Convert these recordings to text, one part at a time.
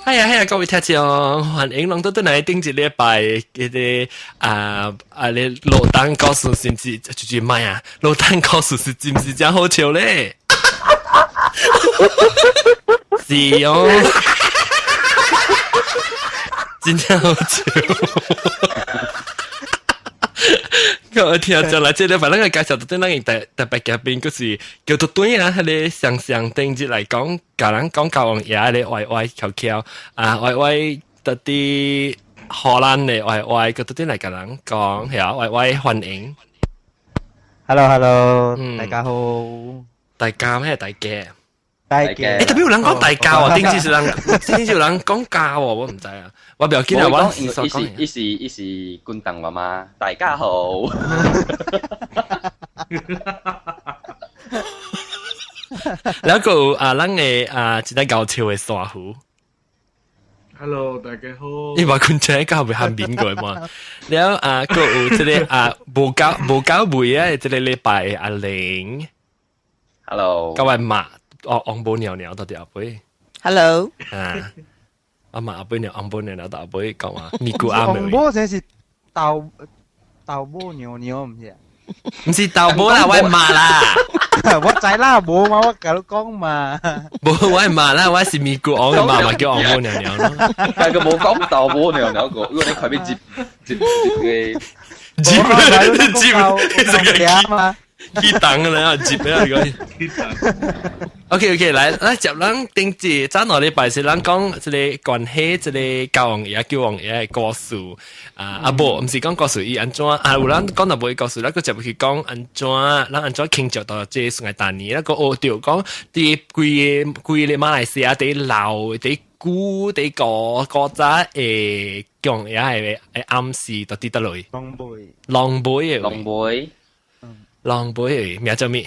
係啊係啊，各位聽眾，歡迎攏倒轉來頂一禮拜彼個啊啊！你落單故事是毋是就是賣啊？落單故事是真毋是真好笑咧？是哦，真正好笑。各位聽眾來，這禮拜咱個介紹到底咱個特特別嘉賓，就是叫做對啊，彼個上上頂日來講，共人講教王爺咧歪歪翹翹啊，歪歪佇佇荷蘭的歪歪，閣倒轉來共人講，係啊，歪歪歡迎。 Hello，Hello，大家好。大家咩大家？大家。欸，特別有人講大家喎，頂次是人，頂次有人講家喎，我毋知啊。我不要緊啊，我伊是伊是伊是廣東話嘛？大家好。然後啊，咱的啊，一個𠢕笑的山虎。 Hello，大家好。你話困醒到會喊面過嘛？然後啊，閣有這個啊，無夠無夠味啊，這個禮拜阿玲。 Hello。各位媽，哦，翁母娘娘到佇後尾。 Hello。啊，阿媽阿妹娘，翁母娘娘到後尾講話，咪咕阿妹。翁母這是豆豆母娘娘毋是？毋是豆母啦，我係媽啦。我知啦，無嘛，我共你講嘛。無，我係媽啦，我是咪咕翁的媽媽叫翁母娘娘咯。但係佢冇講豆母娘娘個，如果你快啲接接接佢接接這個嘛。去等啦，接啦，如果。OK OK，來來接咱頂節早兩禮拜是咱講這個關係，這個教王爺叫王爺的故事啊啊無，毋是講故事伊按怎啊？有人講到無故事，咱閣接去講按怎，咱按怎慶祝到這個大年，咱閣學著講佇規个規個馬來西亞佇老佇古佇古古早的叫王爺的的暗示到佇佗落？龍尾，龍尾的，龍尾，龍尾的名叫咩？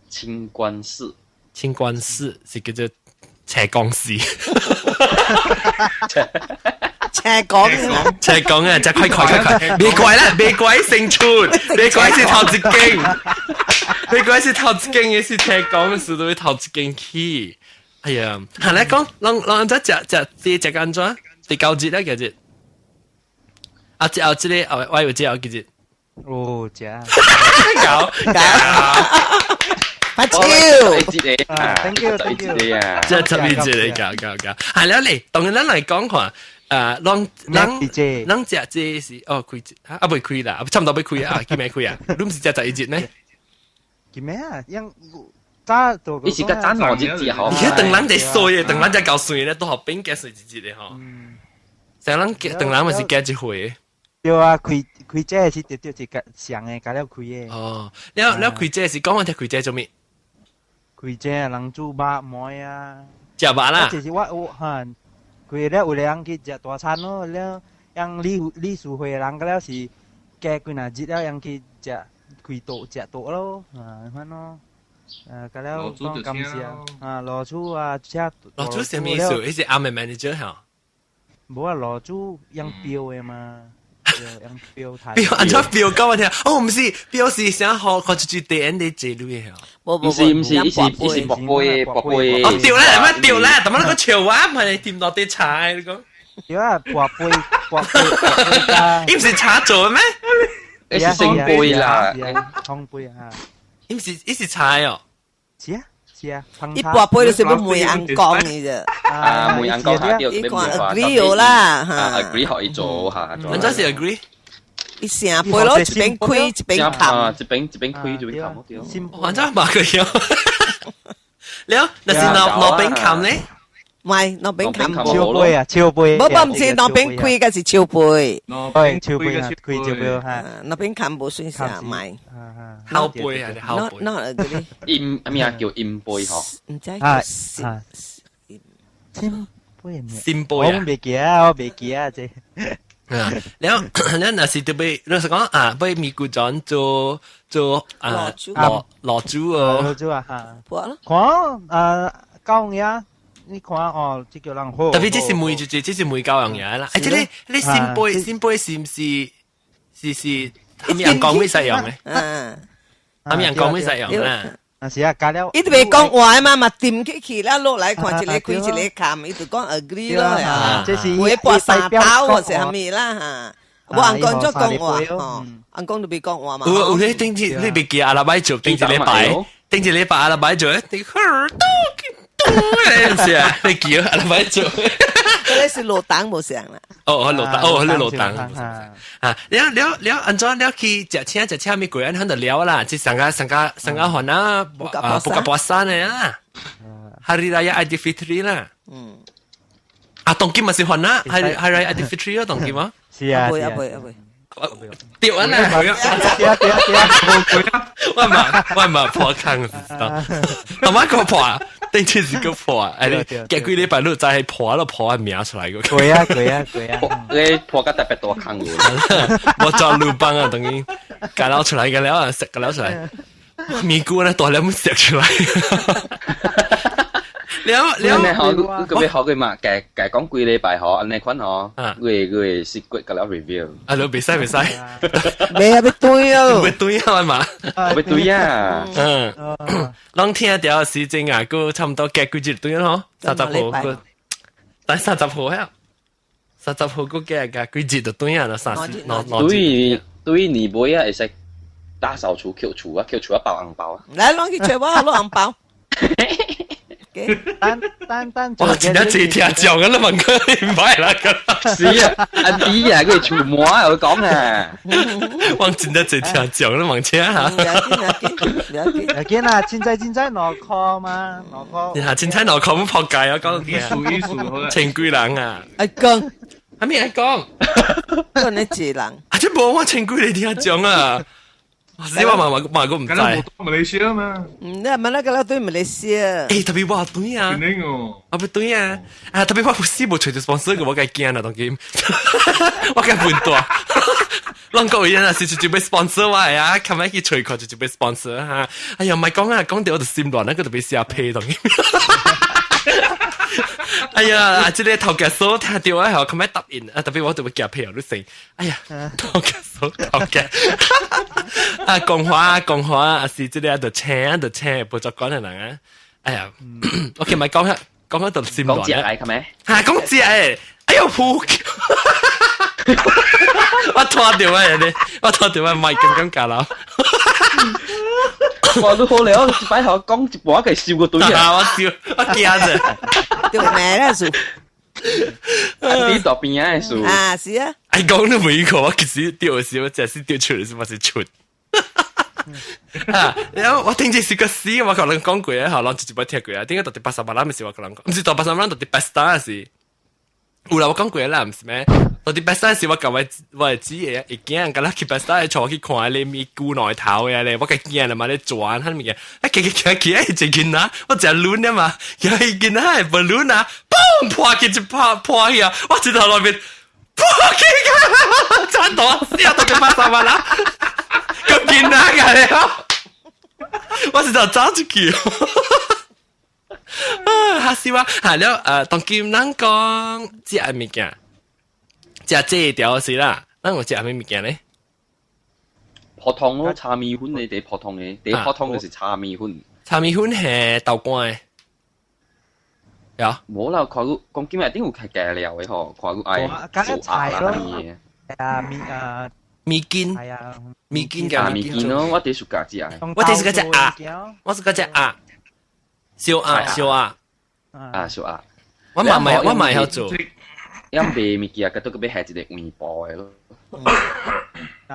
清官寺，清官寺是叫做斜公司，斜講斜講啊！真快快快快，別怪啦，別怪勝出，別怪是頭一間，別怪是頭一間，也是斜講的時都會頭一間去。哎呀，係來講，攏攏按怎食食這食按怎？第九節咧，幾節？啊，這後這個後我有這後幾節？哦，食。搞搞。發超， thank you，thank you 啊，這特別節嚟，搞搞搞，係啦，嚟，當然咱來講看，攏攏攏食這是哦開節，啊未開啦，差毋多欲開啊，今暝開啊，你毋是食11節咩？今暝啊，因早做。你是較早兩日節吼？而且當人在衰的，當人在搞衰咧，都予變加衰一日的吼。成人當人嘛是加一歲。對啊，開開這是直接是上的，加了開的。哦，了了開這是講我聽開這做咩？開這人煮肉糜啊，食肉啦。就是我有哈，開了有人去食大餐咯，了讓理理事會人個了是加幾若日了，人去食開桌食桌咯，啊，款咯。啊，個了講感謝啊，老主啊，請。老主啥物意思？彼是暗的 manager 吼？無啊，老主用標的嘛。用標睇。標按怎標講我聽？哦，毋是標是啥好，看出去地 N 的這類的。無毋是毋是，伊是伊是博杯博杯。哦對啦，乜對啦？怎麼那個笑話唔係掂落啲茶你講？對啊，博杯博杯博杯。伊毋是茶做的咩？伊是聖杯啦，聖杯啊。伊毋是伊是茶哦。是啊是啊。伊博杯就是欲問翁公的啫。啊，問翁公下對，伊看 agree 啦，哈。agree 予伊做下。按怎是 agree？伊成杯咯，一邊開一邊冚，一邊一邊開一邊冚，對。按怎嘛個樣？了，若是兩兩邊冚咧？唔係兩邊冚笑杯啊，笑杯。無無，毋是兩邊開，個是笑杯。對，笑杯啊，開笑杯哈。兩邊冚無算啥，唔係。後杯啊，後杯。那那嗰啲。陰咩啊？叫陰杯吼。毋知啊叫啊。聖杯咩？聖杯啊！我袂記啊，我袂記啊，這。啊，了了，若是特別，若是講啊，欲咪咕轉做做啊，羅羅主哦，羅主啊，哈。看啊，教爺，你看哦，這叫人好。特別這是每這這是每教樣嘢啦。哎，這個你聖杯聖杯是毋是是是啥物人講會使用的？嗯，啥物人講會使用啦？啊是啊，加了。伊都袂講話嘛，嘛掂起去啦，落來看一個開一個冚，伊就講 agree 咯啊。這是會撥三刀或者啥物啦嚇。無尪公做講話，吼，尪公都袂講話嘛。有有你頂次你袂記阿拉擺做頂一禮拜，頂一禮拜阿拉擺做，你咚，是啊，你記阿拉擺做。嗰個是落檔無相啦。哦，落檔，哦，你落檔。啊，了了了，按怎了去食請食請咪過，按就了啦，即上個上個上個環啊，啊，buka puasa 呢啊，Hari Raya Aidilfitri 啦。嗯。啊，當今咪是環啦，Hari Raya Aidilfitri 啊，當今啊。是啊，啊會啊會啊會。對啊啦，對啊對啊對啊，我嘛破坑，知道？阿媽個破，頂次是個破，哎你隔幾禮拜你再破了破名出來個。對啊對啊對啊，你破個特別多坑我做魯邦啊，等於隔撈出來個了，食個撈出來，咪菇咧大粒食出來。了了，你好，個咩好嘅嘛？計計講幾禮拜嗬，按呢款嗬，佢佢是骨個了 review。啊，你袂使袂使，未啊，欲對哦，欲對啊嘛，欲對啊。嗯，攏聽著時陣啊，閣差唔多隔幾日對嗬，30號閣，但30號啊，30號閣隔個幾日就對啊啦，三四兩兩對對，年尾啊，會使打掃除扣除啊，扣除啊包紅包啊。來，攏去揣我攞紅包。單單單，哇！真正濟聽講啊，你問佢唔係啦，是啊，阿弟啊，佢廚魔啊，我講啊，我真正濟聽講，你問車嚇。唔要緊，唔要緊，唔要緊啦，凊彩凊彩2箍嘛，2箍。嚇，凊彩兩箍咁撲街啊，講意思意思好啦。千幾人啊？阿公，係咪阿公？講你一人。啊，這無我千幾你聽講啊。是我嘛嘛嘛個唔知。馬來西亞嘛。嗯，你問那個老對馬來西亞。欸，特別我對啊。啊不對啊，啊特別我死無揣著 sponsor 個，我該驚啦當今，我該笨大。攏講有人是就欲 sponsor 我啊，琴日去揣看就欲 sponsor 哈。哎呀，唔係講啊，講到我就心亂，那個特別寫批當今。哎呀，這個頭家嫂聽到啊，吼，琴日答應啊，特別我就會夾票你成。哎呀，頭家嫂頭家，啊，講話講話，啊是這個就請就請，不作講的人啊。哎呀，OK，咪講下講下就心亂。講食嚟，係咪？嚇，講食誒，哎呦噗！我拖掉啊你，我拖掉啊，唔係咁尷尬啦。哇！都好了，一擺頭講一半，佢笑個對啊！我笑，我驚啫。對咩啦？數？你大邊啊？數？啊，是啊。哎，講都沒個，我其實掉時，我真是掉出來是嘛是出。啊！然後我聽這是個死，我可能講過啊，可能一擺聽過啊。點解到底80萬唔是我可能講，唔是到80萬到底 pesta 是？有啦，我講過啦，唔是咩？到底 pesta 是我舊位我係知嘅，一驚咁啦去 pesta 坐去看你咪菇內頭嘅咧，我個驚啦嘛，你轉喺物件，啊，企企企企，一隻囡仔，我食卵啊嘛，有一囡仔係balloon 啊，嘣破去就破破去啊，我一頭內面破去個，真大死啊！到底80萬啦，個囡仔個咧，我是就走出去。啊，嚇死我！嚇了，當今咱講食的物件，食這條是啦，咱有食啥物物件咧？普通咯，炒米粉你第普通的，第普通就是炒米粉。炒米粉係豆乾的，有？無啦，看佢講今日頂有開加料的吼，看佢愛做鴨啦咩？啊米啊米筋，係啊，米筋嘅米筋咯，我第暑假食。我第時個隻鴨，我是個隻鴨。燒鴨，燒鴨，啊燒鴨，我嘛會曉做。因賣物件，佢都個欲下一個黃布的咯。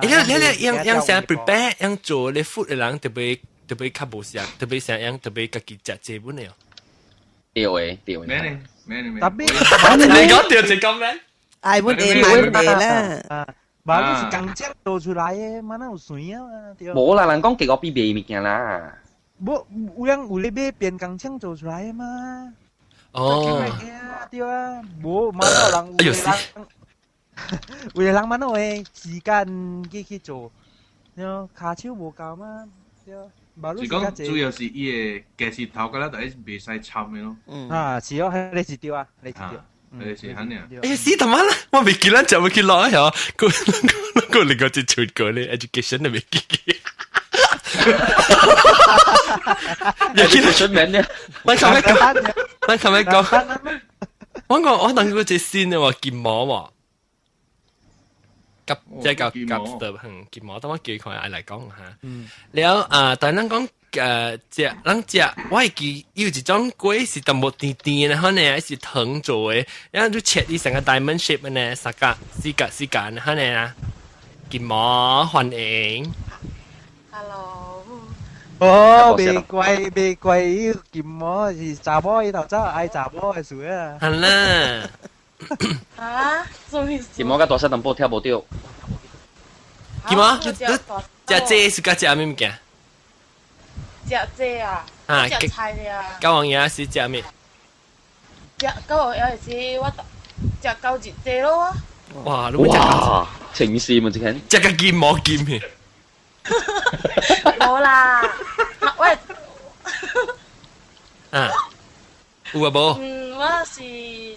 欸，你你你樣樣啥 prepare 樣做你 food 的人特別特別較無啥，特別啥樣特別家己食這本的哦。對的對的。咩呢？咩呢？特別你講對就講咩？哎，阮會買會啦。無你是工廠做出來的，嘛哪有水啊嘛？對。無啦，人講結果比賣物件啦。無有人有咧買變工廠做出來的嘛？哦。對啊，無嘛哪有人哎呦死！有的人嘛哪有時間去去做，對，跤手無夠嘛？對。是講主要是伊的雞舌頭甲咱就袂使摻的咯。嗯。啊，是哦，彼個是對啊，彼個是對。彼個是按呢。欸，死他媽啦！我未記咱食欲去落啊，佢佢另外一出過咧，education 都未記。你見出名咧？我琴日講，我琴日講，我講我等佢隻先嘅喎，劍魔喎。夾即係夾夾得哼劍魔，等我叫佢嗌嚟講下。了啊，但係咱講食，咱食，我會記有一種粿是淡薄甜甜的，可能是糖做的，然後就切伊成個 diamond shape 呢，三角、四角、四角，可能啊，金毛歡迎。 Hello。哦，袂怪袂怪，金毛是查某，伊頭早愛查某的事啊。係啦。啊？什麼意思？金毛佮大細淡薄聽無著。金毛，你食這是佮食啥物件？食這啊？食菜的啊。九王爺是食咩？食九王爺是我食九日這咯。哇！你哇！情事嘛，這間。食個金毛金嘅。無啦，喂。啊，有啊無？嗯，我是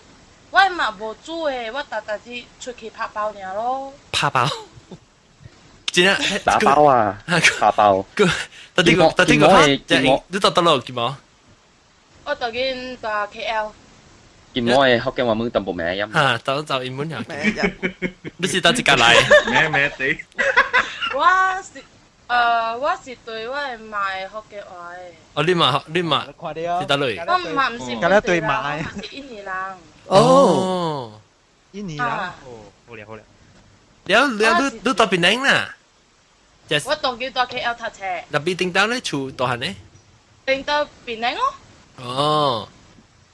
我嘛無煮的，我逐逐日出去拍包爾咯。拍包？真啊！打包啊！打包。個，到底個到底個你到倒落金毛？我當今蹛 KL。金毛的福建話問淡薄咩音？哈，走走英文呀。你是佗一家來？咩咩地？我是我是對我的媽的福建話的。哦，你嘛你嘛是佗落？我嘛毋是本地人，我是印尼人。哦，印尼人。哦，好咧好咧。了了，你你到檳城啦？我當今蹛 KL 讀冊。那邊頂到咧厝大漢呢？頂到檳城哦。哦，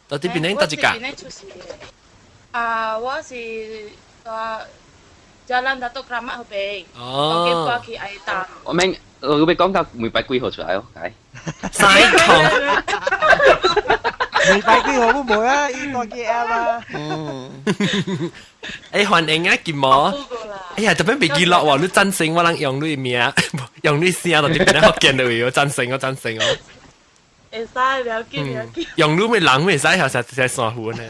到底檳城佗一家？檳城出世的。啊，我是蹛 Jalan Datuk Keramat 彼邊。哦。當今搬去愛達。我明，我欲講到每擺幾號出來哦，來。三空。每擺幾號都無啊，伊蹛 KL 啦。嗯。欸，歡迎啊，金毛。哎呀，特別袂記錄喎，你贊成我人用你名，用你聲，就變福建的我贊成我贊成哦。會使，不要緊，不要緊。用你咪人袂使，係實實珊瑚呢。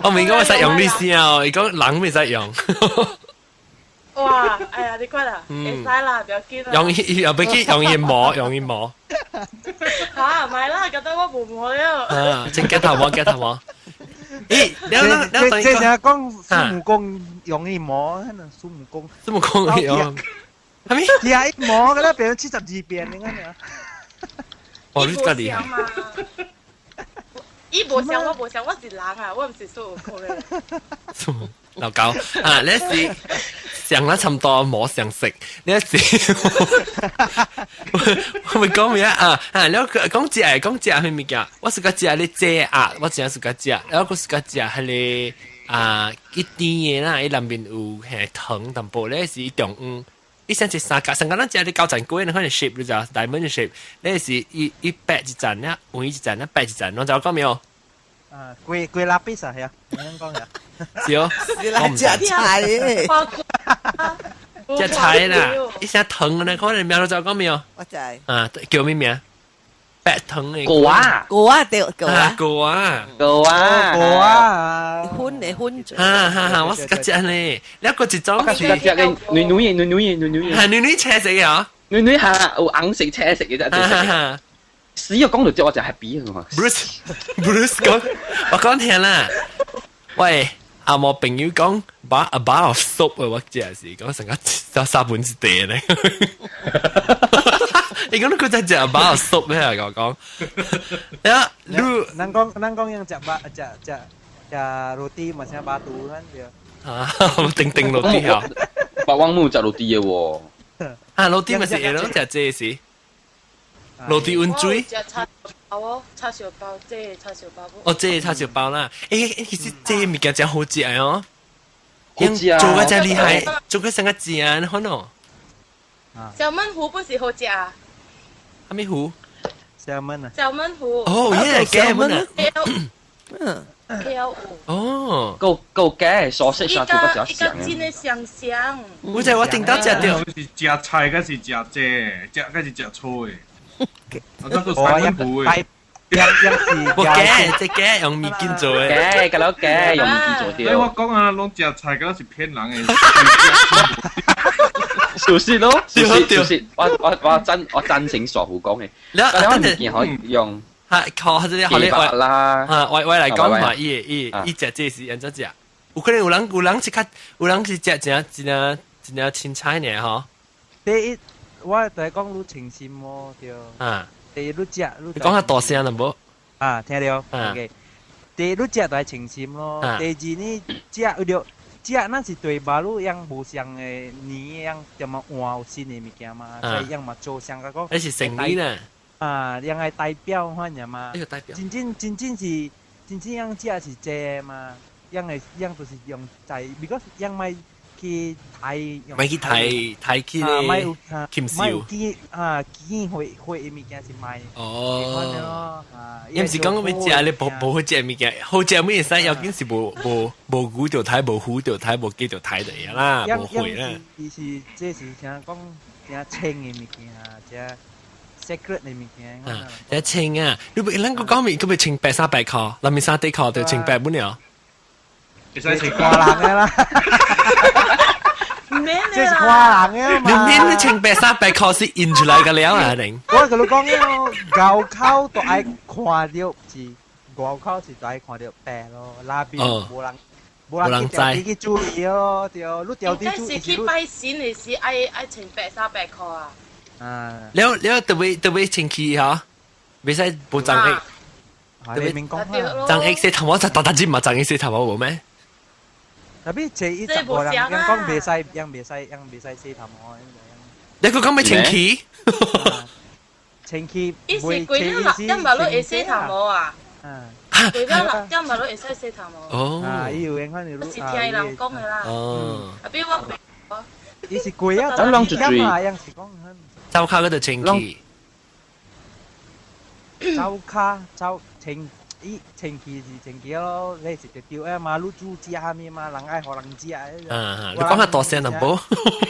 我唔應該會使用你聲哦，伊講人袂使用。哇！哎呀，你看啦，會使啦，不要緊啦。用又袂去用伊毛，用伊毛。嚇，唔係啦，覺得我無毛了。啊，真鏡頭毛，鏡頭毛。咦，你你這這成講孫悟空用伊毛，孫悟空。孫悟空用。係咪？係啊，伊毛個啦，變成72變，你看啊。哦，你真厲害。伊無像，我無像，我是人啊，我毋是孫悟空的。老狗啊！你是上得差唔多冇相識，你是我會講咩啊？啊，你講食講食係物件，我是個食咧這鴨，我真是個食，然後我是個食彼个啊一甜的啦，伊內面有係糖淡薄咧，是中央。伊像是三角，三角咱食咧九層粿，你可能 shape 你知，diamond shape，咧是一一白一層咧，換一層咧，白一層，攏知我講沒有？啊，粿粿 lapis 啊，係啊，咁樣講嘅。是哦，是啦，食菜的。食菜啦，伊聲糖咧，可能名都知我講沒有？我知。啊，叫咩名？白糖的。果啊，果啊對，果啊，果啊，果啊，果啊，粉的粉。哈哈哈！我是個食咧，你個一種。我是個食嘅女女女女女女。係女女青色嘅啊？女女嚇有紅色青色嘅啫。死啊！講到這我就 happy 啊嘛。 Bruce Bruce 講，我講聽啦。喂，阿毛朋友講把 a bar of soap 我食是講成個就沙本一地咧。你講你佢在食 a bar of soap 咩啊？我講，呀，你咱講咱講用食巴食食食 roti 嘛，像 batu kan 對。啊，叮叮 roti 啊，白王冇食 roti 嘅喎。啊，roti 咪是會咯，食這是。roti 溫水。食叉包哦，叉燒包，這個叉燒包。哦，這個叉燒包啦，欸，其實這個物件真好食哦。好食啊！做個真厲害，做個成個正，可能。小燜糊不是好食啊？啥物糊？小燜啊！小燜糊。哦耶，假燜啊！嗯，K L 五。哦。夠夠假，素色啥做個真伊個真的香香。我知我頂到食著。是食菜，還是食這？食還是食醋的？我那個三文糊的。我假，這假用麵筋做的。假，個老假用麵筋做的。所以我講啊，攏食菜，敢若是騙人的。屬實咯，屬實屬實，我贊成傻虎講嘅。你啊，物件可以用。嚇，靠，這個雞肉啦，啊，我來講嘛，伊食這是按怎食？有可能有人是較，有人是食真真真真凊彩呢，嗬。第一，我就係講你清心喎，對。啊。第一，你食你。你講較大聲啦，無？啊，聽著。OK。第一，你食就係清心咯。第二呢，食有著食，咱是對馬路樣無相的年樣，點麼換有新的物件嘛，所以樣嘛做上個講。那是生理呢。啊，樣係代表反正嘛。呢個代表。真正真正是真正樣食是這嘛，樣的樣就是用在，because 樣咪去睇，咪去睇睇去咧，禽獸。咪有見啊，見會會的物件是賣。哦。伊毋是講欲食你無好食物件，好食物使要緊是無牛就睇，無虎就睇，無雞就睇就會啦，無會啦。伊是這是啥講？誠清的物件啊，這 sacred 的物件。啊，這清啊！你不咱個講面，佢咪穿白衫白褲，內面衫底褲就穿白本了。會使穿看人的啦。這是看人的嘛。你免你穿白衫白褲是印出來個了啊？定。我共你講，外口都愛看著是外口是都愛看著白咯，內邊無人無人去去注意咯，對，你調啲注意。是去拜神的時愛穿白衫白褲啊。啊。了了特別特別清氣嗬，袂使無髒的。特別髒的洗頭毛就逐逐日嘛，髒的洗頭毛無咩？ tapi 這一十個人人講袂使，人袂使，人袂使洗頭毛。你閣講欲清氣？清氣。伊是規了六點嘛，攏會洗頭毛啊？規了六點嘛，攏會使洗頭毛。哦。啊，伊有影看你。是聽伊人講的啦。哦。啊，比我。伊是貴啊，咱攏就注意。走跤嗰度清氣。走跤走清。伊清氣是清氣咯，你是直掉啊嘛，你煮食啥物嘛，人愛予人食。啊，你講較大聲淡薄。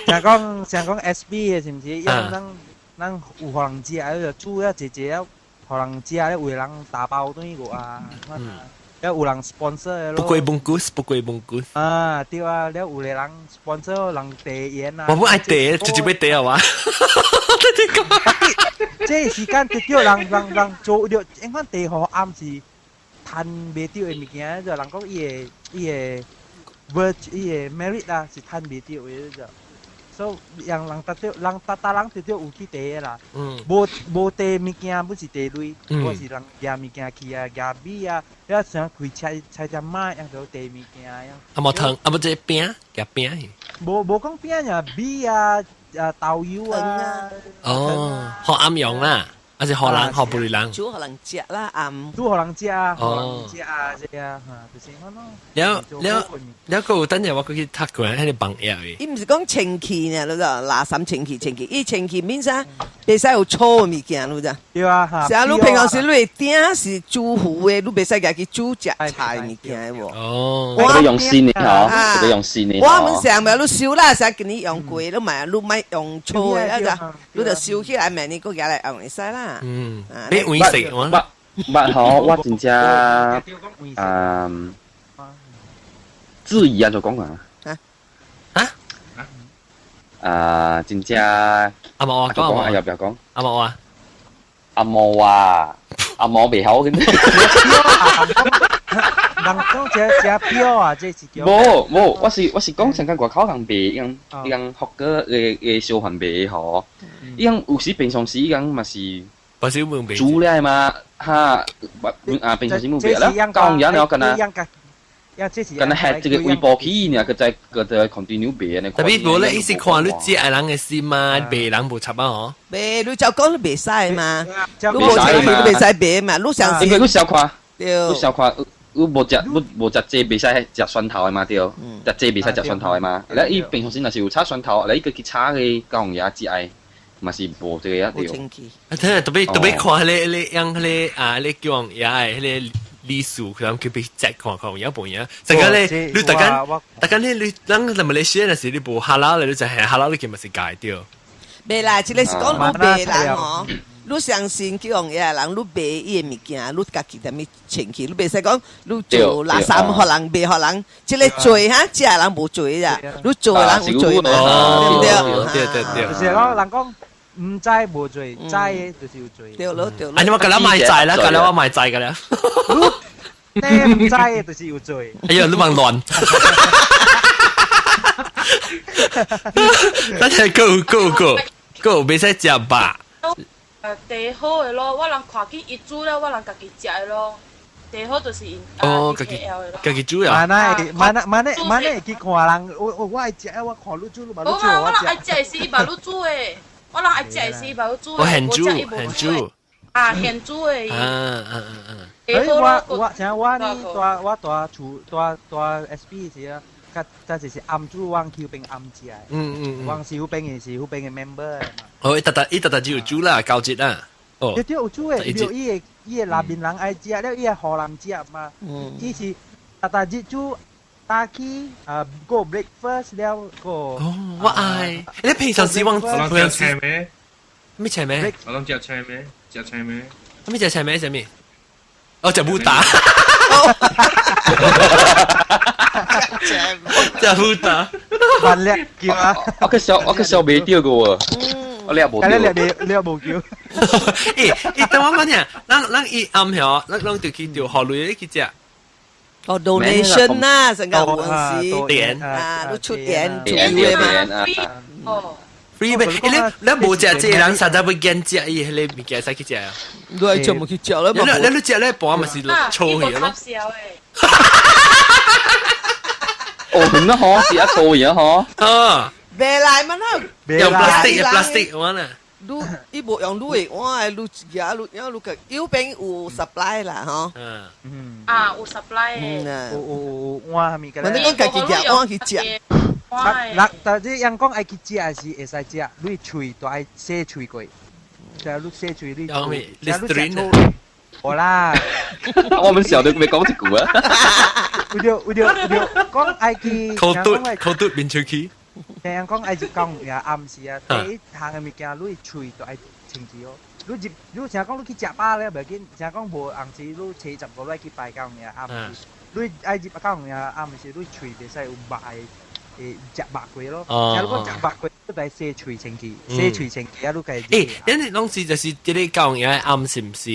像講 SB 的是毋是？因咱咱有予人食，就煮啊濟濟啊，予人食，有人打包轉去啊。了有人 sponsor 的咯。不過 bungkus，不過 bungkus。啊，對啊，了有個人 sponsor 人茶煙啊。我不愛茶，直接欲茶啊嘛。這時間直叫人做著，因款茶予暗是。趁袂著的物件，就人講伊的 virtue 伊的 merit 啦，是趁袂著的就。所以人人達著人達達人直著有去茶的啦。無茶物件，不是茶類，我是人夾物件去啊，夾米啊，了想開車菜只馬，樣就茶物件樣。啊無糖，啊無這餅夾餅。無講餅呀，米啊，啊豆油啊。哦，予暗用啦。還是予人，予不人。煮予人食啦，暗。煮予人食啊，予人食啊，這啊，嚇，就是咁咯。了了了，閣有等陣我閣去讀過，彼个網頁的。伊毋是講清氣呢，你知垃圾清氣清氣，伊清氣免啥，袂使有粗的物件，你知？對啊，嚇。是啊，你平常時你會鼎是煮糊的，你袂使共去煮食菜物件的無。哦。我用新的嗬，這個用新的。我們上咪你燒垃圾，給你用過，你咪你莫用粗的，啊就你就燒起來，明年閣舉來用會使啦。嗯，你會食嗎？捌嗬，我真正質疑啊，就講啊。啊？啊，真正阿毛啊，講啊，要不要講？阿毛啊，阿毛啊，阿毛袂曉嘅。人講這這表啊，這是叫。無無，我是講上間外口人賣，伊講福哥的小販賣吼，伊講有時平常時伊講嘛是。煮了嘛，哈，啊平常時冇賣啦，講嘢了，敢若，敢若係這個微波器呢，閣再 continue 賣呢。特別無咧，伊是看你食的人的心嘛，賣人無插啊嗬。賣，你就講你袂使嘛，你無錢你袂使賣嘛，你想。因為你小看，你小看，你無食這袂使食蒜頭的嘛對，食這袂使食蒜頭的嘛。咧伊平常時若是有炒蒜頭，咧伊閣去炒個高雄爺只愛。嘛是無這個啊對。啊，聽特別特別看彼個樣彼個啊，彼個叫王爺的彼個歷史，佢諗佢俾摘看看有無影。成個咧，你逐間逐間咧，你咱在馬來西亞若是你無哈拉咧，你就係哈拉，你佢嘛是改掉。袂啦，這個是講你賣人吼，你相信叫王爺人，你賣伊的物件，你家己踮咧清氣，你袂使講你做垃圾，予人賣予人，這个罪哈，這个人無罪咋？你做的人有罪嘛？對毋對？對對對，就是講人講毋知無罪，知的就是有罪。對咯對咯。啊，你話舊了賣債啦，舊了我賣債㗎啦。你毋知的就是有罪。哎呀，你忙亂。咱係 go go go go，袂使食肉。茶好的咯，我人看見伊煮了，我人家己食的咯。茶好就是哦，家己家己煮啊。嘛呢，嘛呢，嘛呢，嘛呢，去看人，我愛食，我看你煮，你嘛你煮，我人愛食的是伊嘛你煮的，我人愛食的是伊嘛你煮的。我現煮，現煮。啊，現煮的。啊啊啊！我像我呢，蹛我蹛厝蹛蹛 SP 時啊。較較就是暗煮往去邊暗食的，往是彼邊的是彼邊的 member 嘛。哦，伊逐逐伊逐逐就有煮啦，交節啦。哦，對對有煮的，對伊的伊的內面人愛食了，伊的河南食嘛。伊是逐逐日煮早起啊，go breakfast 了個。哦，我愛。你平常時往我攏食青咩？咩青咩？我攏食青咩？食青咩？咩食青咩？食咩？哦，食烏打。食烏打。萬叻叫啊！我去燒袂著個喎，我掠無著。你掠無叫。欸，等我講聽，咱伊暗暝，咱攏就去著河類去食。哦，donation 啦，成個有陣時。點啊，你出點出嘅嘛。哦。 free 咩？你無食這人，實在會驚食伊彼個物件，使去食啊？你愛食咪去食啦。你你食咧盤咪是粗去咯。哦，咁啊嗬，是一粗嘢嗬。啊！袂來嘛，用 plastic plastic 我呢。你伊無用你的碗，你食你，因為你個右邊有 supply 啦，嗬。嗯。啊，有 supply。有有有碗物件。我你講家己夾碗去食。嗱，但是人講愛去食是會使食，你喙都愛洗喙過，就係你洗喙你。你食無啦。我們小都未講一句啊。有著有著有著，講愛去。口嘟口嘟變出去。聽人講愛入講也暗時啊，第一項的物件，你喙都愛清潔哦。你入你成講你去食飽咧，袂緊，成講無紅時，你初十五你去拜講也暗時，你愛入講也暗時，你喙袂使有肉的，會食肉過咯。假如講食肉過，你得洗喙清潔，洗喙清潔啊，你家。欸，因為攏是就是這個講也暗是毋是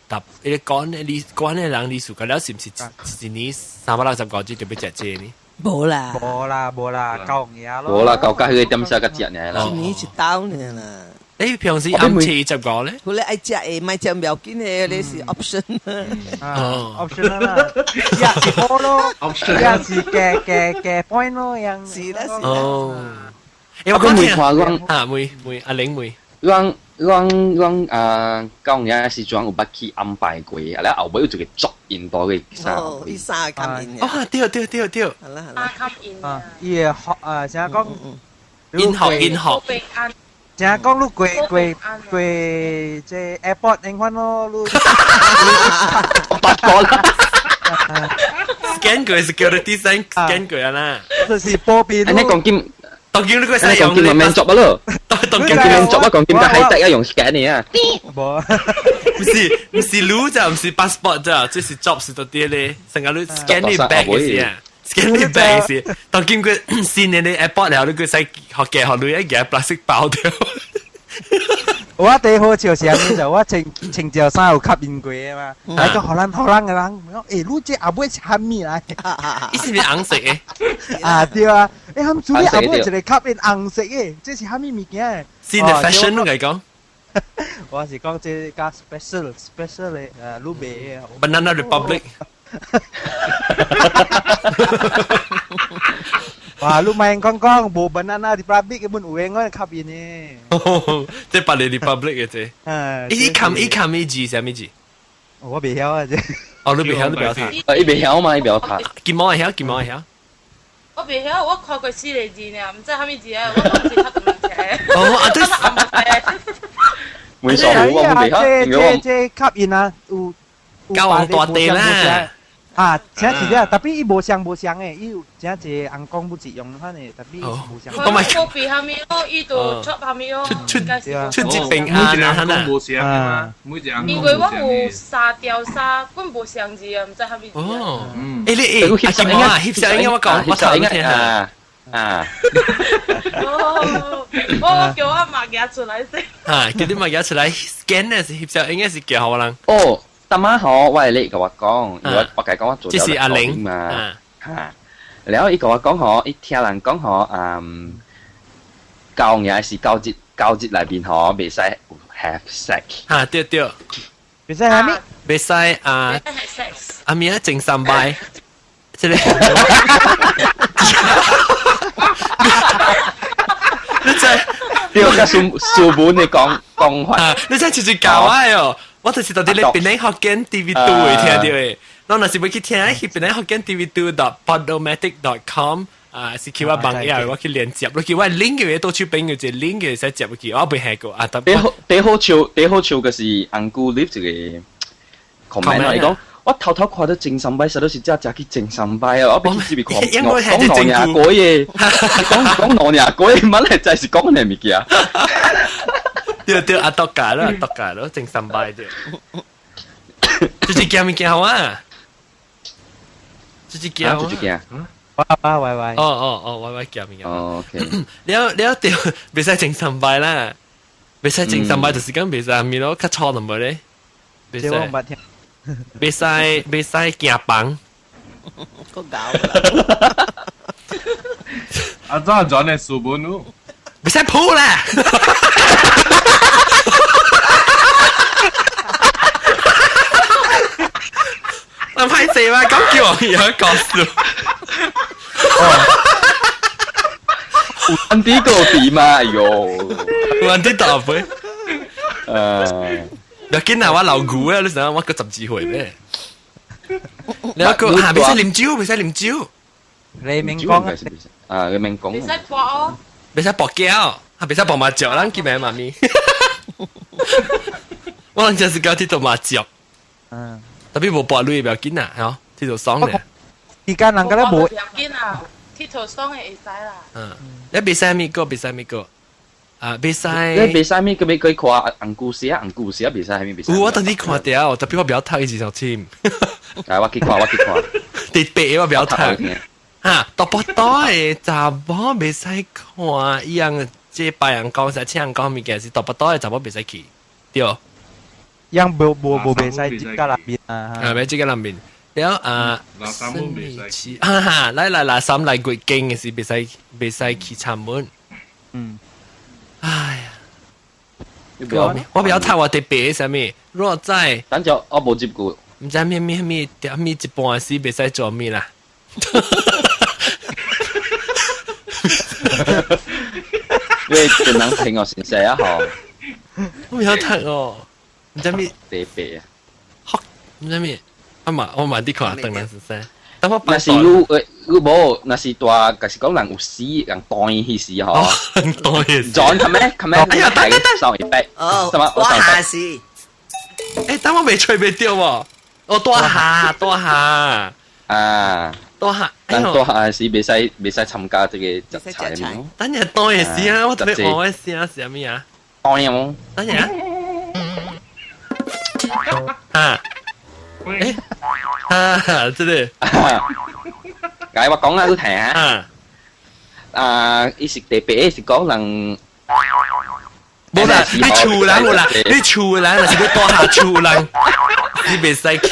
特？你講你講的人你數個了是毋是一年365日就欲食這個呢？無啦，無啦，無啦，夠嘢咯。無啦，夠加彼個點寫較食爾啦。一年一刀爾啦。你平時暗時十五咧？佢咧愛食的，莫食唔要緊的，你是 option。哦，option 啦，也是好咯，也是加加加 point 咯，樣。是啦是啦。哦。欸，我講看講啊，妹妹阿玲妹。咱咱咱啊，舊年時陣有捌去安排過，啊，了後尾有一個足印度的衫。哦，伊衫個冚印。哦，對對對對。好啦好啦。冚印。啊，伊個學啊，成日講。印學印學。成日講你過過過這 airport 那款咯，你。八個啦。 scan 過 security scan 過啊啦。就是波比。你講金。當今你個使用講金咪免做咯。當今免做啊，講金較 high tech 啊，用 scan 的啊。無，毋是毋是路咋，毋是 passport 咋，這是 job 是到啲咧，成個你 scan 你 bag 嘅時啊，scan 你 bag 嘅時，當今佢新年的 airport 了，你佢使學嘅學女一件 plastic 包掉。我第好笑是啥物？就我穿穿條衫有吸引過的嘛，來個荷蘭荷蘭的人，講欸，你這後尾是啥物來？伊是毋是紅色的？啊對啊，欸，他們主要後尾一個吸引紅色的，這是啥物物件？新的 fashion 攏來講。我是講這較 special special 的，你賣的。 Banana Republic。哇！你莫講講，無 Banana Republic 本有的我吸引的。這別個 Republic 的這。伊冚伊冚伊字啥物字？我袂曉啊這。哦，你袂曉，你袂曉讀。伊袂曉嘛，伊袂曉讀。金毛會曉，金毛會曉。我袂曉，我看過四個字爾，毋知啥物字啊，我攏是讀唔起。哦，啊對。沒錯，我袂曉。這這這吸引啊，有。交往大地啦。啊，請是了，特別伊無相無相的，伊有真濟紅光不一樣款的，特別無相。 Oh my god！個別下面咯，伊就出下面咯，出出出一平安啊！每一個人無相嘛，每一個人。因為我有三條衫，本無相字啊，毋知蝦米字。哦，欸你欸，阿金啊，翕相應該我講，我頭先聽啊啊！哦，我叫我媽夾出來先。啊，叫你媽夾出來 scan 咧是翕相，應該是叫好人。哦。大媽好，我係你同我講，我我講我做這是阿玲嘛，嚇，然後伊同我講吼，伊聽人講吼，嗯，教嘢是教節教節內邊吼，袂使 have sex。嚇，對對，袂使啥物？袂使啊，阿咪啊，整三擺，這個。你真對，個書書本的講講法，你真就是教我哦。我就是到底咧檳榔福建 TV two 會聽到的，我若是欲去聽，去檳榔福建 TV two dot podomatic dot com 啊，是去我網頁，我去連接，落去我 link 嘅到處邊有一個 link 嘅使接入去，我未下過啊。第好第好笑，第好笑嘅是紅姑 leave 一個 comment 伊講我頭頭看到精神擺，實都是只只去精神擺啊！我欲去這邊看，講老娘鬼嘅，講講老娘鬼，乜嚟真是講呢物件。對對，阿多教咯，阿多教咯，正三擺對。這隻鏡物件好啊？這隻鏡，這隻鏡。哇喂喂。哦哦哦，喂喂鏡物件。哦，OK。了了對，袂使正三擺啦，袂使正三擺就是講袂使咪咯，較錯淡薄咧。袂使。袂使袂使行房。個搞啦。阿怎轉的書本嘍？袂使抱啦。我歹勢嘛，講叫我有講笑。有安啲個比嘛，哎呦，有安啲大杯。誒，不要緊啊，我老牛啊，你想我閣十二歲咩？你一個嚇，袂使啉酒，袂使飲酒。你明講啊，你明講。袂使搏哦。袂使搏交，啊，袂使搏麻雀，咱記名媽咪。我諗就是講鐵做麻雀。嗯。特別無搏鐳不要緊啊，嚇，鐵做爽咧。時間人家咧無。不要緊啊，鐵做爽的會使啦。嗯，你袂使咪個，袂使咪個。啊，袂使。你袂使咪個咪去看紅故事啊，紅故事啊，袂使咪袂使。有我等你看著，特別我不要讀伊二首簽。啊，我去看，我去看。特別我不要讀。哈，大巴多的查某袂使看，伊樣這白人講啥，青人講物件是大巴多的查某袂使去，對。樣無無無袂使接個內面啊！啊，袂接個內面。了啊，哈哈，來來來，三來月經的是袂使袂使去參門。嗯。哎呀，我不要睇我特別啥物，若在，等陣我無接過，毋知咩咩咩點咩一半時袂使做咩啦。因為盡人聽我先生啊吼，我唔曉睇哦，毋知咩特別啊，學毋知咩，我嘛我嘛啲看等人先生。等我若是有有無，若是大，就是講人有死，人斷彼時吼，斷彼時。轉咁咩？咁咩？哎呀，等等等，上一百，哦，什麼？我下是。欸，等我未吹袂著喎，哦，多下多下啊，多下，咱多下是袂使袂使參加這個食菜嘛。等下斷的時啊，我特別學的聲是啥物啊？斷哦，等下，啊，欸，啊，這個，解我講啊，你聽啊。啊，伊是特別是講人。無啦，你厝人有啦，你厝人若是你大下厝人，你袂使去。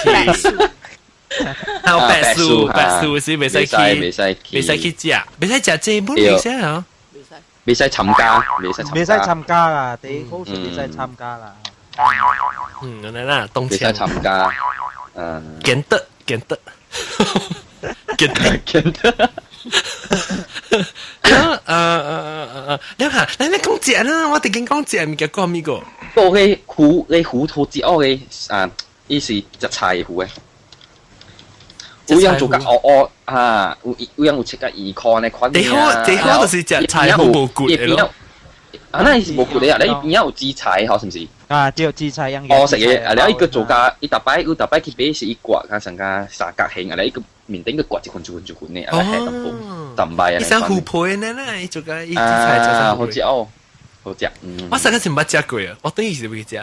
啊，白事白事是袂使去，袂使袂使去食，袂使食這本袂使啊。袂使參加，袂使袂使參加啦，第一好是袂使參加啦。嗯，原來啦，東袂使參加，嗯。簡得簡得，簡得簡得。你看，你你講食啦，我直經講食物件講咪個。個個糊，個糊塗節哦個啊，伊是食菜糊的。有樣做甲烏烏啊，有有樣有切甲魚塊呢款。最好最好就是食菜糊無骨的咯。啊，那伊是無骨的啊，你邊仔有紫菜吼，是毋是？啊，對，紫菜樣。哦，食嘢，啊，了伊個做家，伊逐擺有逐擺去買是伊割，較上加三角形，啊，了伊個面頂個割一份一份一份的，啊，下淡薄淡薄啊。伊像琥珀呢啦，伊做個伊紫菜做啊，好食哦，好食。我上個是毋捌食過啊，我等於是未食。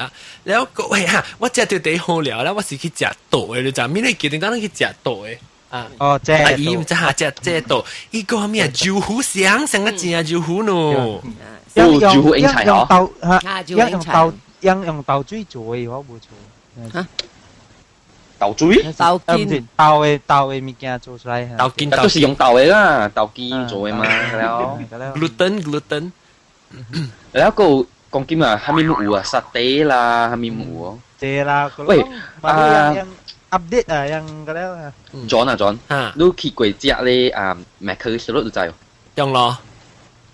了個喂哈，我食到第一好料了，我是去食豆的，你知？免你決定當去食豆的。啊，哦，這阿姨毋知下食這豆，伊個咩酒壺香，上個正酒壺喏。哦，酒壺英菜哦。豆嚇，用豆，用用豆水做的，我無錯。嚇？豆水？豆筋。豆的物件做出來。豆筋，都是用豆的啦，豆筋做的嘛，了。 gluten gluten。了個講緊啊，蝦米有啊？沙嗲啦，蝦米有哦？對啦。喂，啊。 update 啊，樣個了。 John 啊 John，你去過食咧啊？麥克小樂就知哦。中路。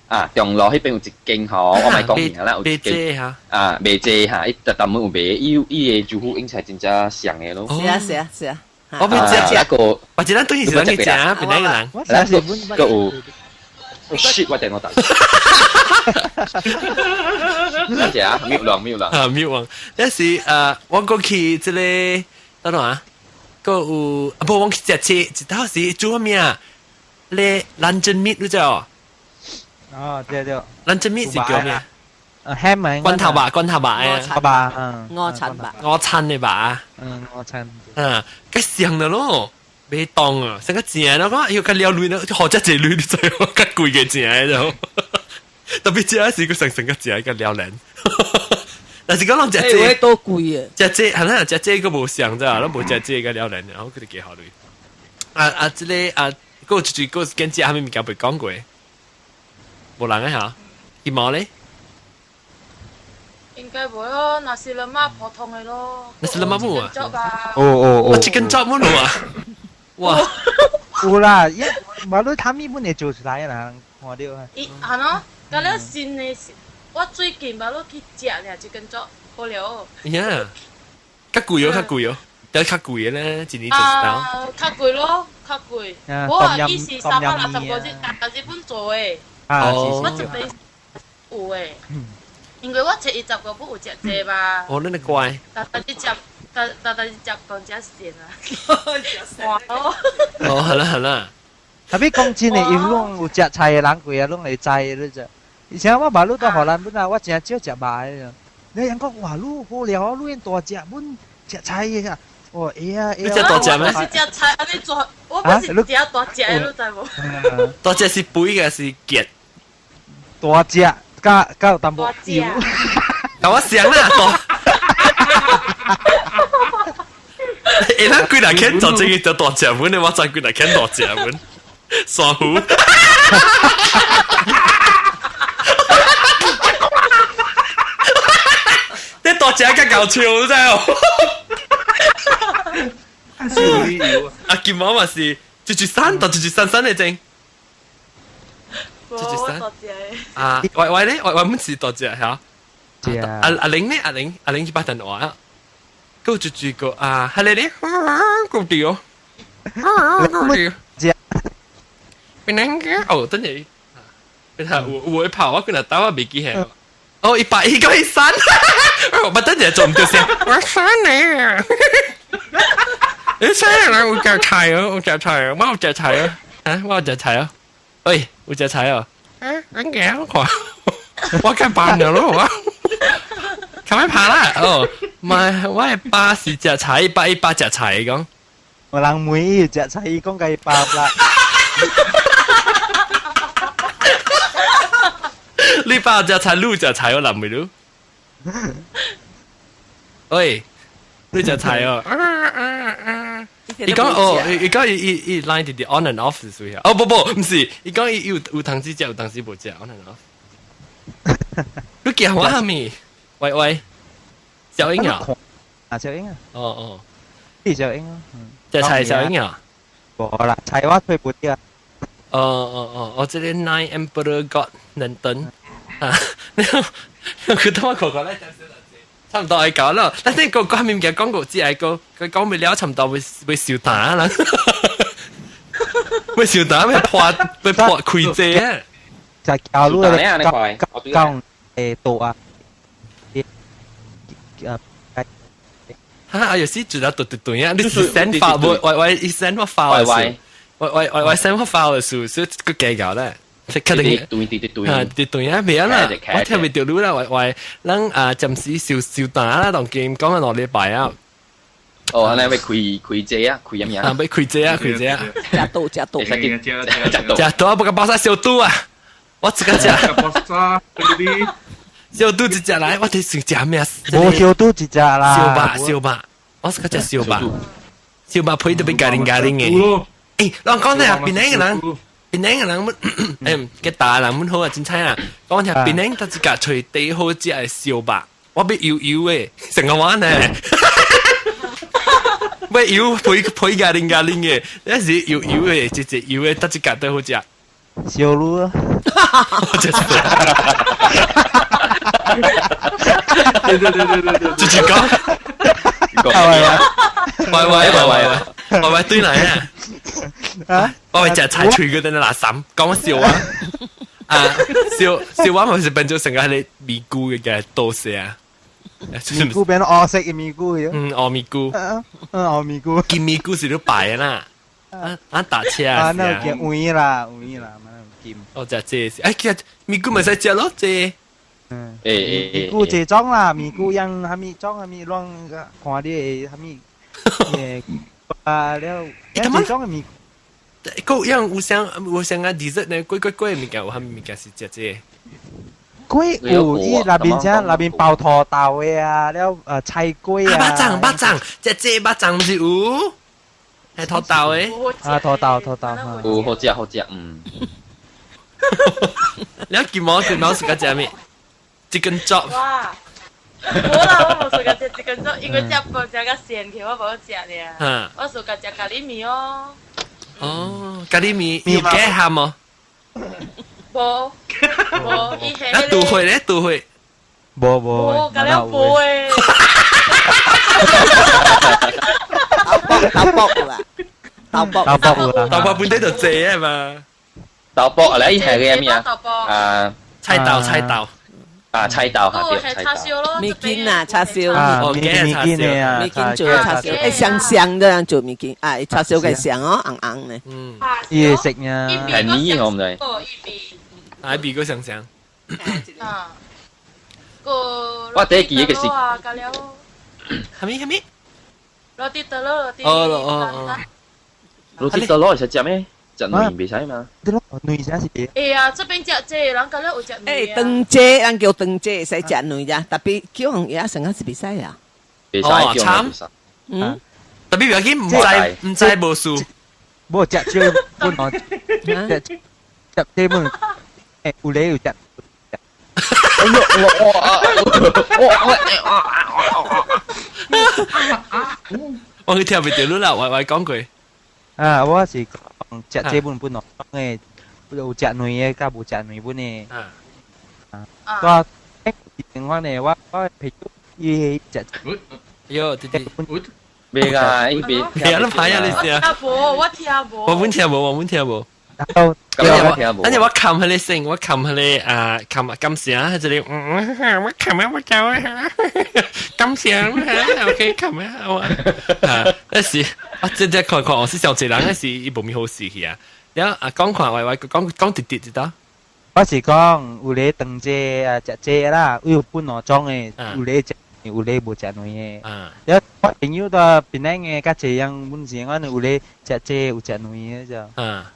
啊，中路彼邊有一間吼，我莫講名啦，有一間啊，賣濟哈，伊特特門有賣，伊伊的招呼應該真正像的咯。是啊是啊是啊。我欲食食個，我一咱等於是咱去食，邊個人？我食個有。shit，我電話打。多謝啊，mute 人 mute 人。啊 mute 人，但是我過去這個，等等啊，個有啊，無我去食車，一頭是煮咩啊？咧 luncheon meat 你知哦？哦，對對。 luncheon meat 是叫咩？啊，ham 啊，罐頭肉，罐頭肉啊，肉，嗯，鵝腸肉，鵝腸的肉，嗯，鵝腸。嗯，較上的咯，袂當啊，成個正咯，講哎喲，較了鐳咯，好食濟鐳你知哦，較貴嘅正就，特別食時佢成成個正個了然。但是講攏食這多貴啊！食這係啦，食這個無上咋，攏無食這個了然，然後佢就幾好鐳。啊啊，這個啊，閣有一句閣跟食啥物物件未講過，無人啊嚇，羽毛咧？應該無咯，nasi lemak 普通的咯。 nasi lemak 冇啊？哦哦哦， chicken chop 冇啊？哇！有啦，一無你他咪本會做出來啦，看到啊。伊係喏，甲了新的，我最近捌落去食爾 chicken chop，好了。呀，較貴哦，較貴哦，但較貴的咧，一年就是啊，較貴咯，較貴。我伊是365日，日本做的。啊，我這邊有的。因為我七月十五本有食這吧。哦，你乖。逐逐日食，逐逐逐日食講食鹹啊。哇哦！哦，好啦好啦。特別講真的，因為攏有食菜的人，規個攏會知你知。以前我馬路到荷蘭本啊，我真少食肉的。你人講哇，你好料，你大隻，阮食菜的啊。哦，會啊會啊。你食大隻咩？我是食菜，按呢做，我不是食大隻的，你知無？大隻是肥嘅，是結？大隻。加加有淡薄油，甲我想啦，欸，咱幾若肯做這個就大隻本的，我知幾若肯大隻本，傻虎。你大隻較搞笑真哦。啊，金毛嘛是，一一三，到一一三三的真。我大隻。啊，喂喂咧，喂喂，唔是大隻嚇。阿阿玲咧，阿玲阿玲去八電話啊，嗰一個啊，係你咧，個掉，個掉，邊兩個？哦，等陣，邊下我我會跑，我今日打我未記係。哦，100個103，我等陣做唔到先，我刪你啊！你刪啦，我食菜啊，我食菜啊，我有食菜啊，啊，我有食菜啊，喂，有食菜啊，啊，我看，我看扮了咯，我。咁樣拍啦，哦，唔係，我係爸是食菜，爸一爸食菜講。我人妹伊食菜，伊講伊爸啦。你爸食菜，你食菜，我諗唔到。喂，你食菜哦？伊講哦，伊講伊伊伊 line 直直 on and off 是屬於啊？哦不不，唔是，伊講伊有有當時食，有當時無食 on and off。你叫我蝦米？喂喂，小英啊？啊，小英啊？哦哦，是小英啊？食菜小英啊？無啦，菜我吹不掉。哦哦哦，我這個 Nine Emperor God 能等啊，佢當我個個咧，差唔多愛搞啦。但係個個面嘅廣告只係個佢講未了，差唔多會會燒打啦，會燒打會破會破開遮啊！就教路咧，教教誒道啊。啊。哈！有時做到對對對啊！你 send 發我我我 send 我發嘅我我我我 send 我發嘅數，所以個計較咧。即確定對對對對啊對對啊，未啊啦，我聽袂到你啦，我我咱啊暫時小小單啦，當今講緊落禮拜啊。哦，安尼欲開開這啊，開啥物啊？啊，欲開這啊，開這啊。食到食到，食食食到，不過包晒小肚啊！我自個食。包晒小肚一隻來，我哋想食咩？無小肚一隻啦。燒肉燒肉，我是個食燒肉，燒肉配得比咖喱咖喱嘅。誒，人講咧，檳城嘅人，檳城嘅人，誒，嘅大人們好啊，真彩啊！講聽檳城，他自家揣第好食嘅燒肉，我欲油油的，成個碗呢。欲油配配咖喱咖喱嘅，那是油油的，一隻油的，他自家最好食。燒滷啊！我就是。對對對對對對，直接講。喂喂喂喂喂喂，對嚟啊！啊！我係食菜脆嗰陣垃圾，講笑話啊！笑笑話咪是變做成個係你咪菇嘅多謝啊！咪菇變咗黑色嘅咪菇嘅。嗯，黑咪菇。嗯，黑咪菇。金咪菇是你擺的啦。啊啊！打車啊！那叫有啦，有啦，嘛金。哦，食這是，哎，其實咪菇咪使食咯，這。嗯。誒誒咪菇這種啦，咪菇樣蝦米種蝦米亂看你蝦米誒啊了，這種嘅咪。個樣有啥有啥個 dessert 呢？貴貴貴物件有蝦米物件是食這個？粿有伊那邊啥那邊包土豆的啊，了菜粿啊。肉粽肉粽，食這肉粽毋是有？係土豆的。啊土豆土豆。有好食好食，嗯。你金毛金毛是個食咩？Chicken chop。哇！無啦，我無喜歡食 chicken chop，因為食飯食較鹹去，我無食爾。我喜歡食咖喱麵哦。哦，咖喱麵有加餡無？無，無，伊係。啊，杜會咧，杜會。無無。無，咖喱無誒。豆卜豆卜啦，豆卜豆卜啦，豆卜本底就濟啊嘛。豆卜啊，你係個咩啊？啊，菜豆菜豆。啊，菜豆嚇對，菜豆。麵筋啊，叉燒。啊，麵筋啊，麵筋做叉燒，會香香的做麵筋，啊，叉燒個香哦，紅紅的。嗯。伊會食呀。係你好唔對？啊，比個香香。啊。個。我第一記憶是。係咪係咪？羅蒂德羅，羅蒂。哦哦哦。羅蒂德羅會使食咩？食卵袂使嘛？對咯，卵才是。會啊，這邊食這個，人敢若有食卵。欸，長這人叫長這會使食卵咋，特別叫人也成啊是袂使啊。袂使，慘。嗯。特別不要緊，毋知毋知無事。無食少本哦，食食這本，欸，有咧有食。哎呦，我我我我去聽袂著你啦，我我講過。啊，我是講食這本本哦，誒，有食卵的，佮無食卵本的。啊。啊。我另外呢，我我朋友伊食。喲，弟弟。袂啊，伊袂。袂啊，你歹啊，你是啊。我聽無，我聽無。我本聽無，我本聽無。咁等陣我冚佢你聲，我冚佢你啊，冚金聲，佢就我冚啊，我走啊，金聲，OK，冚啊，我啊，那時我真正看看，我是上濟人，那時伊無咪好事去啊。然後啊，講看喂喂，講講直直知道。我是講有咧長這啊，食這啦，有分兩種的，有咧食，有咧無食卵的。啊。然後我朋友都檳城的，較濟樣，阮是講有咧食這有食卵的就。啊。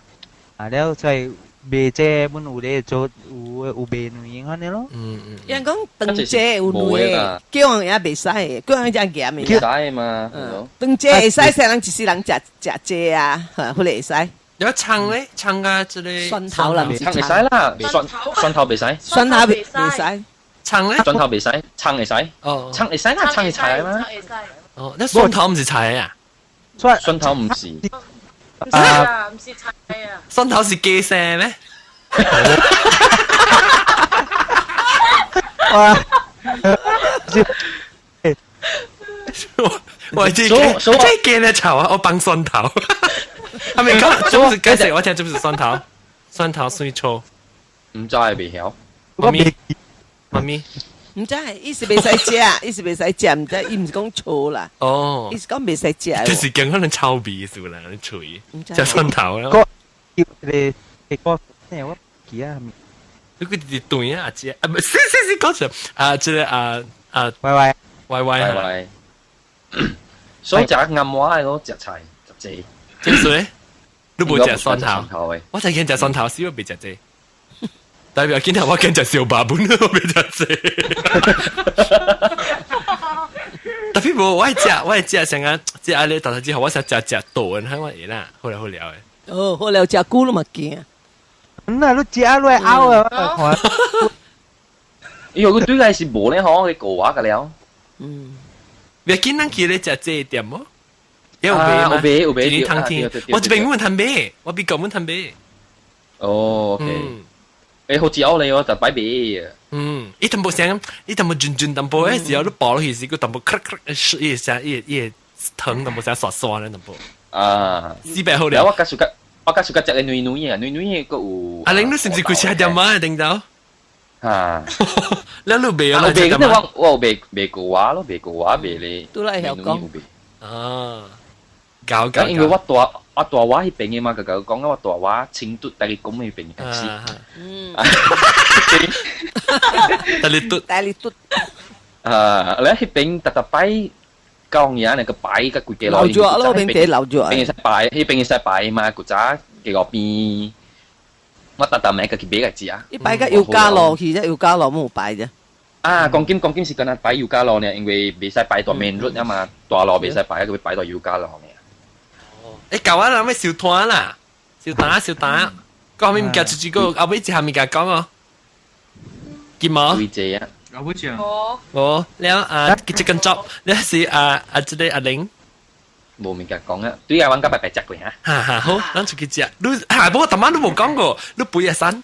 啊了，所以賣這阮有咧做有有賣卵安尼咯。嗯嗯。人講長這有卵的，叫人也袂使的，叫人食鹹的。袂使嘛？長這會使，使人一世人食食這啊，嚇，彼個會使。有葱咧，葱啊，這個。蒜頭啦，葱會使啦，蒜蒜頭袂使。蒜頭袂使。葱咧？蒜頭袂使，葱會使。哦。葱會使啦，葱會菜嘛。哦，那蒜頭毋是菜啊？蒜頭毋是。唔是啊，唔是菜啊。蒜頭是雞聲咩？哇！我這這雞咧炒啊，我幫蒜頭。係咪講？這不是雞食？我聽這不是蒜頭，蒜頭水醋。毋知袂曉。媽咪，媽咪。毋知，伊是袂使食，伊是袂使食，毋知伊毋是講錯啦。哦，伊是講袂使食。就是驚可能臭味是啦，你喙食蒜頭啦。個你個咩我記啊？你個直對啊，阿姐啊，唔是是是講錯啊，這個啊啊，喂喂喂喂喂，所以食暗話的咯，食菜食濟。食水？你無食蒜頭？我就見食蒜頭，少未食濟。代表今日我見食燒肉本，我未食濟。特別無，我愛食，我愛食成個食阿你大頭之後，我想食食多，你睇我會啦，好了好了的。哦，好了，食久都嘛驚。嗯啊，你食你會嘔啊！因為佢對個是無咧嗬，佢過話個了。嗯。別見咱去咧食這店麼？有賣嗎？有賣有賣。湯天，我這邊阮通買，我比舊阮通買。哦，OK。誒，好似我嚟我就擺賣。嗯，伊淡薄聲，伊淡薄陣陣淡薄，誒時候你爆落去時，佢淡薄咔咔，伊聲伊伊疼淡薄聲刷刷咧淡薄。啊，四百好了。我較我較喜歡食個軟軟的，軟軟的閣有。阿玲，你是毋是開車店啊？頂頭。嚇！你你賣啊？我賣，我我賣賣古話咯，賣古話賣咧。都來曉講。啊，搞搞。因為我大我大話彼邊的嘛，佮佮講我大話清拄大家講彼邊的是。嗯。大力嘟。大力嘟。啊！你彼邊逐逐擺講嘢，那個擺個規個老咗咯，邊地老咗。邊會使擺，彼邊會使擺嘛？古早街路邊，我逐逐暝家己買來食。伊擺個油加落去啫，油加落冇擺啫。啊，講緊講緊是敢若擺油加落呢，因為袂使擺到 main road 啊嘛，大路袂使擺，佢擺到油加落呢。哦，欸，舊啊，諗咩燒炭啦，燒炭燒炭，講後面物件出去個，後尾一項物件講哦，見冇？幾濟啊？後尾只。哦，了啊，這個作，你是啊啊，這個阿玲。無物件講啊，對啊，阮甲白白食過嚇。哈哈，好，咱出去食。你嚇，不過逐晚都無講過，你背一山。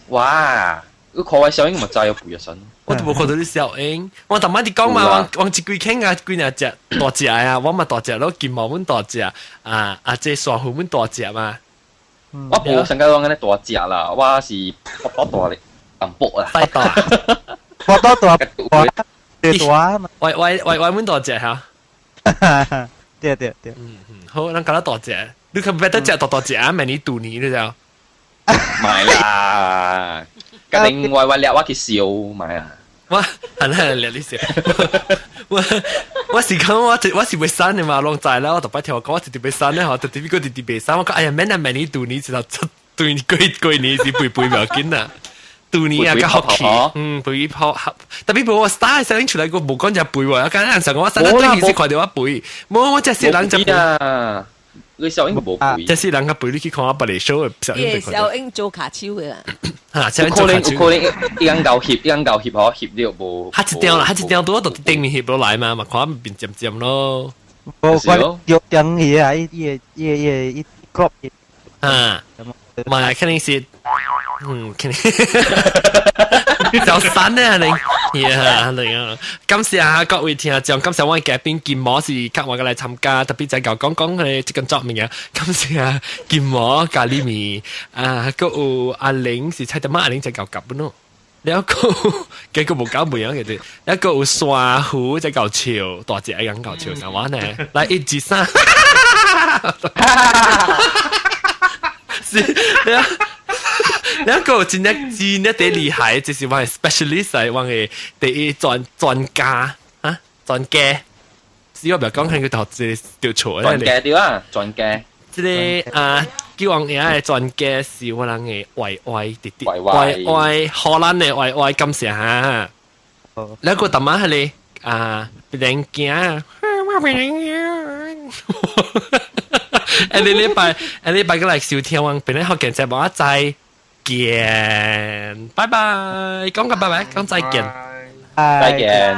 哇！你看我小英嘛知有背一山。我都無看到你小英，我逐晚佇講嘛，我我一規傾啊，幾若隻大隻啊，我嘛大隻咯，金毛阮大隻，啊啊，這珊瑚阮大隻嘛。我無上個講按呢大隻啦，我是腹肚大咧，淡薄啦。太大，腹肚大，大嘛。喂喂喂喂，阮大隻嚇。對對對，嗯嗯，好，咱搞到大隻，你可別得食大大隻啊，明年度年你知道？買啦，家庭我我掠我去燒買啊，我係啦，掠你燒，我我是講我我是袂生的嘛，攏知啦，我特擺聽我講，我直直袂生咧，嗬，直直個直直袂生，我講哎呀，免啊，明年度年就出對過過年是背背唔要緊啦。度年啊，較學期，嗯，背跑，特別無我 star 聲出來個無講只背喎，我剛剛上我三對其實看到我背，無我這是人只背啊，你小英無背，這是人個背，你去看我別個 show 的小英。小英做卡手的啦，嚇，有可能有可能一間夠翕，一間夠翕嗬，翕了無？他一張啦，他一張拄我就頂面翕落來嘛，嘛看變漸漸咯。無我約定伊啊，伊伊伊伊伊 crop 啊，嘛肯定是。嗯，肯定就散咧，你，呀，你啊，感謝啊各位聽眾，感謝我嘅嘉賓金毛是給我來參加，特別在講講講佢這個作物啊，感謝啊金毛咖喱麵啊，閣有阿玲是菜點仔阿玲在搞夾本咯，了個結果無搞唔樣嘅啫，了個有珊瑚在搞笑，大隻樣搞笑，像我呢，來一二三，是，了。兩個真正真正第厲害，就是我係 specialist，我係第一專專家啊，專家。只我唔講，佢頭這條錯專家對啊，專家。這個啊，叫王爺的專家是我人的歪歪弟弟，歪歪荷蘭的歪歪，感謝哈。兩個大媽係咧啊，別驚。誒，你禮拜，誒禮拜過來收聽我，本來學健節目，再見，拜拜，講個拜拜，講再見，再見。